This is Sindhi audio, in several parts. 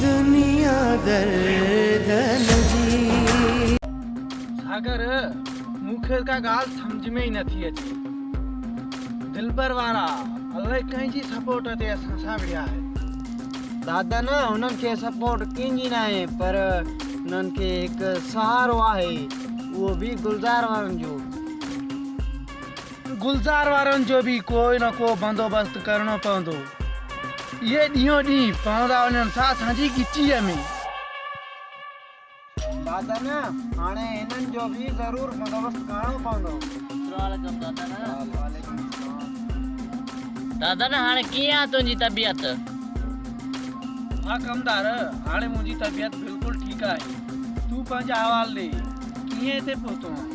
دنيا دردن جي. ساگر، مون کي ڪا ڳالهه سمجهه ۾ ئي نٿي اچي. دلبر وارا الائي ڪنهن جي سپورٽ تي اسان سان وڙهيا آهن. دادا نه هنن کي سپورٽ ڪنهن جي ناهي پر هنن کي هڪ سهارو آهي اهو به گلزار وارن جو. گلزار وارن جو به ڪو نه ڪو بندوبست ڪرڻو پوندو. اهي ڏينهون ڏينهن پوندا وڃن ٿا اسان جي ڳچيء ۾. دادا نه هاڻي هنن جو به ضرور بندوبست ڪرڻو پوندو. السلام عليڪم دادا نه. وعليڪم السلام. دادا نه هاڻي ڪيئن آ تنهنجي طبيعت؟ ها ڪمدار هاڻي منهنجي طبيعت بلڪل ٺيڪ آهي. تون پنهنجا احوال ڏي ڪيئن هتي پهتو آن؟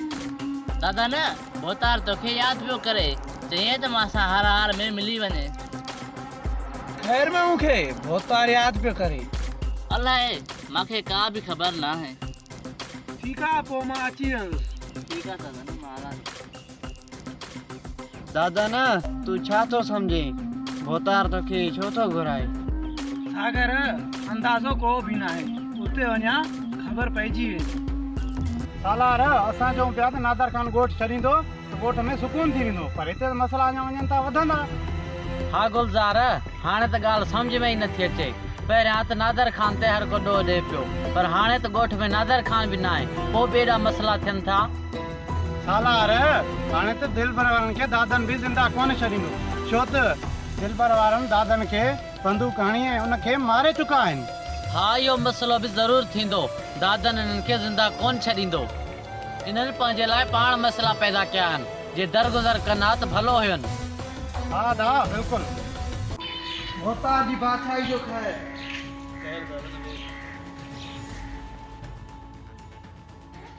دادا نه ڀوتار توکي ياد پيو ڪري، چيائين ته مان سان هر حال ۾ ملي وڃي. خير ۾ مون کي ڀوتار ياد پيو ڪري. الائي، مان کي ڪا به خبر ناهي. ٺيڪ آ، پوء مان اچي ويندس. ٺيڪ آ دادا نه، مان هلان ٿو. دادا نه، تون ڇا ٿو سمجهين، ڀوتار توکي ڇو ٿو گهرائي؟ ساگر، اندازو ڪو به ناهي، اتي وڃان خبر پئجي ويندي. سالار، اسان چئون پيا ته نادر خان ڳوٺ ڇڏيندو ته ڳوٺ ۾ سڪون ٿي ويندو پر هتي ته مسئلا اڃا وڃن ٿا وڌندا. ها گلزار، هاڻي ته ڳالهه سمجهه ۾ ئي نٿي اچي. پهريان ته نادر خان تي هر ڪو ڏوهه ڏئي پيو پر هاڻي ته ڳوٺ ۾ نادر خان به ناهي پوء به ايڏا مسئلا ٿين ٿا. سالار، هاڻي ته دلبر وارن کي دادن به زنده ڪونه ڇڏيندو ڇو ته دلبر وارن دادن کي بندوق هڻي ۽ ان کي ماري چڪا آهن. ها اهو مسئلو به ضرور ٿيندو. دادن انهن کي زنده ڪونه ڇڏيندو. انهن پنهنجي لاء پاڻ مسئلا پيدا ڪيا آهن. جي درگذر ڪن ها ته ڀلو هين. ها ادا بلڪل. ڀوتار جي بادشاهي جو خير.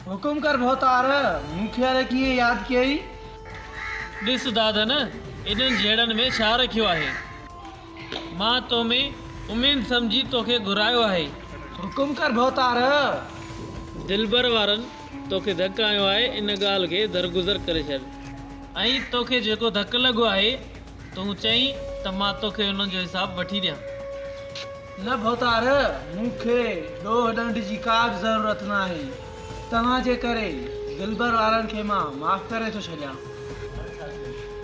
حڪم ڪر ڀوتار، مون کي الائي ڪيئن ياد ڪيئي. ڏس دادن، ايڏن جهيڙن ۾ ڇا رکيو آهي. مان تو ۾ اميد سمجهي توکي گهرايو آهي. حڪم ڪر ڀوتار. دلبر وارن توکي ڌڪ هنيو آهي، ان ڳالهه کي درگذر ڪري ڇڏ. ۽ توکي جيڪو ڌڪ لڳو آهي، تون چئين ته مان توکي انهن جو حساب وٺي ڏيان. نه ڀوتار، مون کي ڏوهه ڏنڊ جي ڪا به ضرورت ناهي. توهان جي ڪري دلبر وارن کي مان معاف ڪري ٿو ڇڏيان.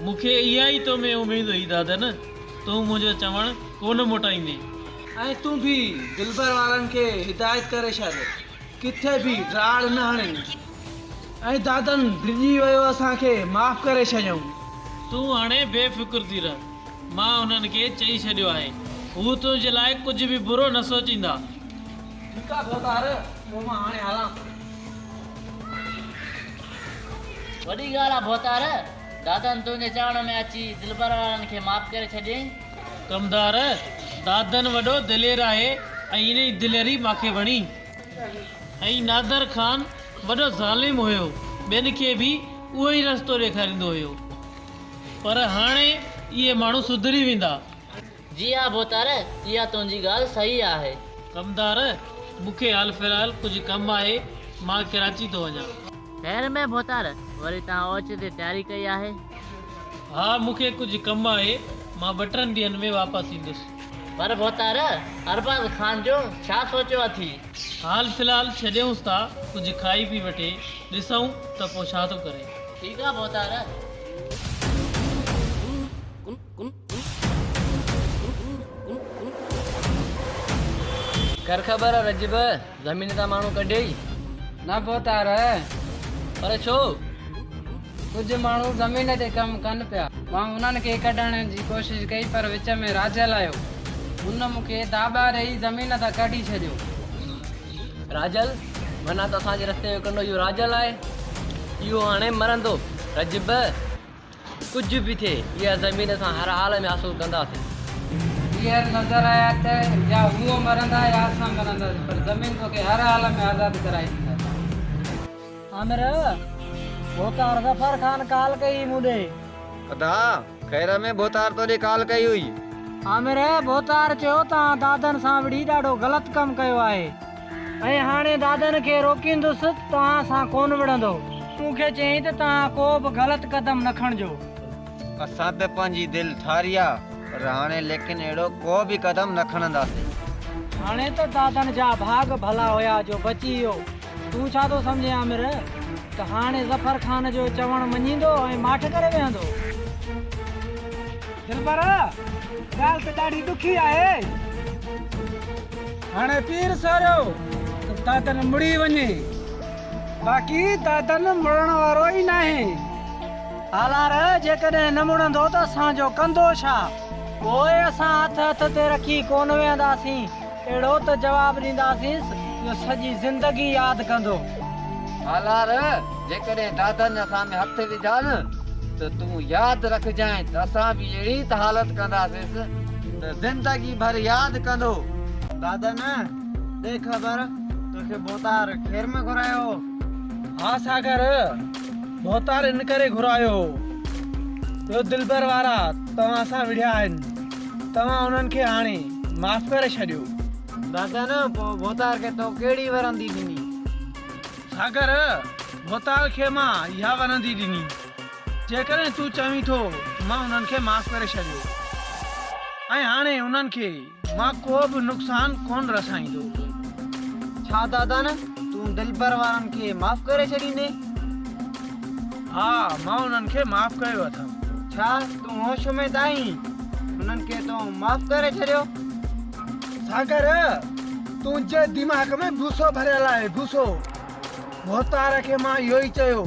مون کي اها ئي تو ۾ اميد هئي دادن، تون منهنجو چوڻ ڪونه موٽائيندين. ۽ تون به دلبر وارن کي هدايت ڪري ڇڏ، ڪٿي به ڊاڙ نه هڻين. ۽ دادن ڊڄي ويو اسان کي معاف ڪري ڇڏيائون. تون هاڻي بي فڪر ٿي رهه. مان انهن کي چئي ڇڏيو آهي. هو تنهنجي لاء ڪجهه به برو نه سوچيندا. ٺيڪ آ ڀوتار، پوء مان هاڻي هلان ٿو. وڏي ڳالهه آ ڀوتار، دادن تنهنجي چوڻ ۾ اچي دلبر وارن کي معاف ڪري ڇڏيائين. ڪمدار، دادن وڏو دلير آهي ۽ انهي دليري مان کي وڻي. ۽ نادر خان وڏو ظالم هيو، ٻين کي به اهو ئي رستو ڏيکاريندو هيو. پر هاڻي اهي ماڻهو سڌري ويندا. جي ها ڀوتار، اها تنهنجي ڳالهه صحيح آهي. ڪمدار، مون کي حال في الحال ڪجهه ڪم آهي، مان ڪراچي ٿو وڃان. خير ۾ ڀوتار، وري توهان اوچتي تياري ڪئي آهي. ها، مون کي ڪجهه ڪم آهي، مان ٻه ٽن ڏينهن ۾ واپس ايندس. پر ڀوتار، ارباز خان جو ڇا سوچيو اٿي؟ حال في الحال ڇڏيونس ٿا، ڪجهه کائي پي وٺي، ڏسون ته پوء ڇا ٿو ڪري. ٺيڪ آ ڀوتار. ڪر خبر رجب، زمين تان ماڻهو ڪڍيئي؟ نه ڀوتار. پر ڇو؟ ڪجهه ماڻهو زمين تي ڪم ڪن پيا. مان انهن کي ڪڍڻ جي ڪوشش ڪئي پر وچ ۾ راجل آيو. هن مون کي داٻا ڏئي زمين تان ڪڍي ڇڏيو. راجل؟ معنيٰ ته اسان جي رستي جو ڪنڊو اهو راجل آهي. اهو هاڻي مرندو. رجب، ڪجهه به ٿئي، اها زمين اسان هر حال ۾ حاصل ڪنداسين. ٻيهر نظر آيا ته يا هو مرندا يا اسان مرنداسين، پر زمين توکي هر حال ۾ آزاد ڪرائي ڏينداسين. عامر، ڀوتار ظفر خان ڪال ڪئي هئي مون ڏي. ادا، خير ۾ ڀوتار تو ڏي ڪال ڪئي هئي. عامر، ڀوتار چيو توهان دادن سان وڙهي ڏاڍو غلط ڪم ڪيو آهي ۽ هاڻي دادن کي روڪيندس ته توهان سان ڪونه وڙهندو. مون کي چيائين ته توهان ڪو به غلط قدم نه کڻجو. اسان ته پنهنجي دل ٺاري آ پر هاڻي ليڪن اهڙو ڪو به قدم نه کڻنداسين. هاڻي ته دادن جا ڀاڳ ڀلا هيا جو بچي ويو. تون ڇا ٿو سمجهين عامر ته هاڻي ظفر خان جو چوڻ مڃيندو ۽ ماٺ ڪري ويهندو؟ دلبر، ڳالهه ته ڏاڍي ڏکي آهي. هاڻي پير ساريو ته دادن مڙي وڃي. باقي دادن مڙڻ وارو ئي ناهي. هالار، جيڪڏهن نه مڙندو ته اسان جو ڪندو ڇا؟ پوء اسان هٿ هٿ تي رکي ڪونه ويهنداسين. اهڙو ته جواب ڏينداسينس جو سڄي زندگي ياد ڪندو. هالار، جيڪڏهن دادن اسان ۾ هٿ وڌا نه ته تون ياد رکجانء ته اسان به اهڙي ته حالت ڪنداسينس ته زندگي ڀر ياد ڪندو. دادن، ڏي خبر، توکي ڀوتار خير ۾ گهرايو هو؟ ها ساگر، ڀوتار ان ڪري گهرايو هو جو دلبر وارا توهان سان وڙهيا آهن. توهان انهن کي هاڻي معاف ڪري ڇڏيو. دادن، پوء ڀوتار کي تو ڪهڙي ورندي ڏني؟ ساگر، ڀوتار کي مان اها ورندي ڏني، جيڪڏهن تون چوين ٿو ته مان انهن کي معاف ڪري ڇڏيو ۽ هاڻي انهن کي مان ڪو به نقصان ڪونه رسائيندو. ڇا دادن، تون دلبر وارن کي معاف ڪري ڇڏيندين؟ ها، مان انهن کي معاف ڪيو اٿم. ڇا تون هوش ۾ ته آهين؟ انهن کي تو معاف ڪري ڇڏيو؟ ساگر، تنهنجي دماغ ۾ ڀوسو ڀريل آهي، ڀوسو. ڀوتار کي مان اهو ئي چيو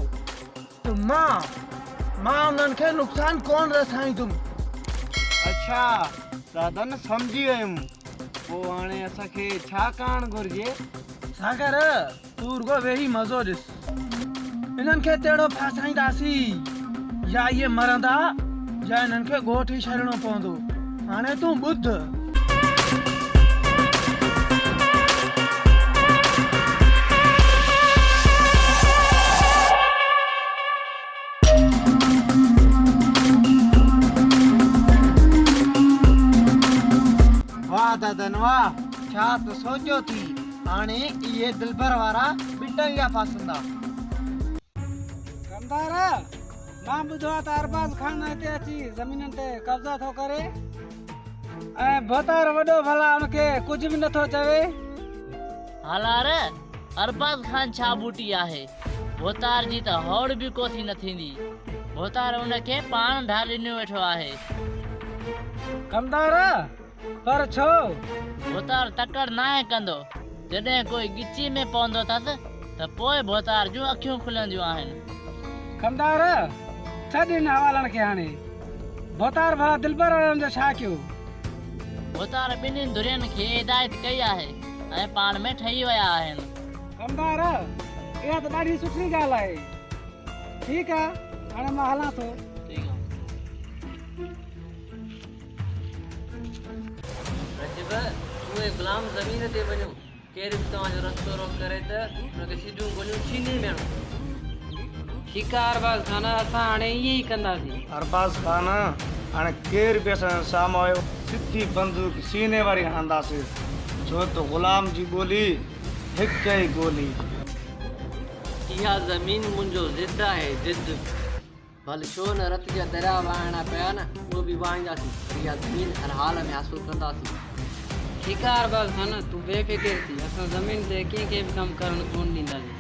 ته مان، مان انهن کي نقصان ڪونه رسائيندم. اڇا، دادن سمجهي ويم. پوء هاڻي اسان کي ڇا ڪرڻ گهرجي؟ ساگر، تون رڳو ويهي مزو ڏس. انهن کي تهڙو ڦاسائينداسين، يا اهي مرندا يا انهن کي ڳوٺ ئي ڇڏڻو پوندو. هاڻي تون ٻڌ. واهه دادن واهه، ڇا ته سوچيو ٿي. هاڻي اهي دلبر وارا ٻٽنگيا ڦاسندا. ڪمدار، مان ٻڌو آهي ته ارباز خان هتي اچي زمينن تي قبضا ٿو ڪري ۽ ڀوتار وڏو ڀلا ان کي ڪجهه به نٿو چوي. هالار، ارباز خان ڇا ٻوٽي آهي؟ ڀوتار جي ته هوڙ به ڪوسي نه ٿيندي. ڀوتار ان کي پاڻ ڍال ڏنيو ويٺو آهي. ڪمدار، پر ڇو؟ ڀوتار تڪڙ ناهي ڪندو. جڏهن ڪوئي ڳچي ۾ پوندو اٿس ته پوء ڀوتار جون اکيون کلنديون آهن. ڪمدار، ڇڏ ان حوالن کي هاڻي. ڀوتار ڀلا دلبر وارن جو ڇا ڪيو؟ ڀوتار ٻنهين ڌرين کي هدايت ڪئي آهي ۽ پاڻ ۾ ٺهي ويا آهن. ڪمدار، اها ته ڏاڍي سٺي ڳالهه آهي. ٺيڪ آ، هاڻي مان هلان ٿو. ٺيڪ آ. رجب، تون ۽ غلام زمين تي وڃو، ڪير به توهان جو رستو روڪ ڪري ته ان کي سڌيون گوليون سيني ۾ هڻو. ٺيڪ آ ارباز خان، اسان هاڻي ائين ئي ڪنداسين. ارباز خان، هاڻي ڪير به اسان جي سامهون آيو، سڌي بندوق سيني واري هڻنداسينس، ڇو ته غلام جي ٻولي هڪ ئي گولي. اها زمين منهنجو ضد آهي، ضد. ڀل ڇو نه رت جا درياء وهائڻا پيا نه، اهو به وهائينداسين، پر اها زمين هر حال ۾ حاصل ڪنداسين. ٺيڪ آ ارباز خان، تون بي فڪر ٿي، اسان زمين تي ڪنهن کي به ڪم ڪرڻ ڪونه ڏينداسين.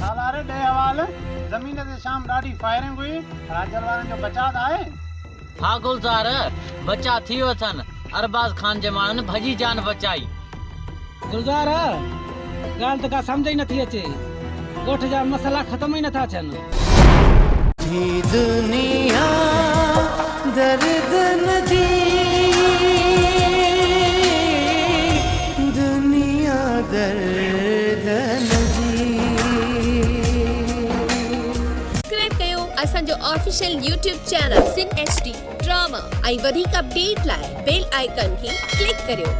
سالار ڏي حوال، زمين تي شام ڏاڍي فائرنگ هئي، راجل وارن جو بچاء ته آهي؟ ها گلزار، بچاء ٿي ويو اٿن، ارباز خان جي ماڻهن ڀڄي جان بچائي. گلزار، ڳالهه ته ڪا سمجهه ئي نٿي اچي، ڳوٺ جا مسئلا ختم ئي نٿا ٿين. ٿي دنيا دردن جي دنيا دردن جي. اسان جو official YouTube channel Sindh H D drama ۽ وڌيڪ اپڊيٽ لاء بيل آئيڪان کي ڪلڪ ڪريو.